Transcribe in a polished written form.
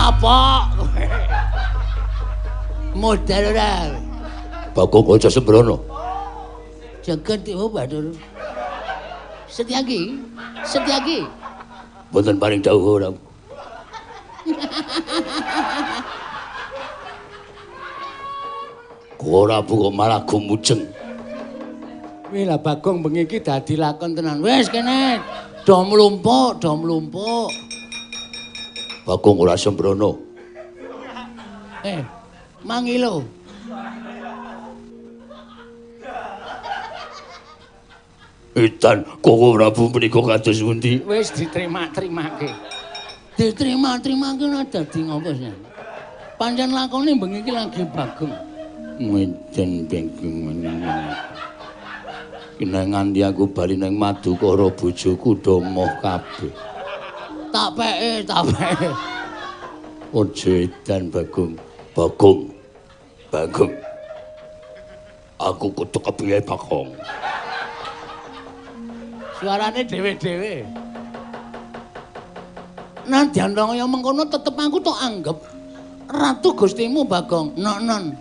Kapok. Modal ora. Bagong aja sembrono. Jagat dewa Bathara. Setyaki, Setyaki. Mboten paring dawuh ora. Ora kok malah gumujeng. Wih lah Bagong bengi iki dadi lakon tenan. Wis kene do mlumpuk, do mlumpuk. Bagong ora sembrono. Mangilo. Edan Koko Prabu menika kados pundi? Wis diterima-terimake. Diterima-terimake ora dadi ngopo sih. Pancen lakone bengi iki lagi Bagong. Edan Bagong menika. Kena nganti aku bali nang Madukara bojoku do moh kabeh. Tak peke, tak peke. Aja edan Bagong. Bagong. Bagong. Aku kudu kepiye Bagong? Suarane dhewe-dhewe. Nadyan kaya mengkono tetep aku tok anggep Ratu Gustimu Bagong. Non-non.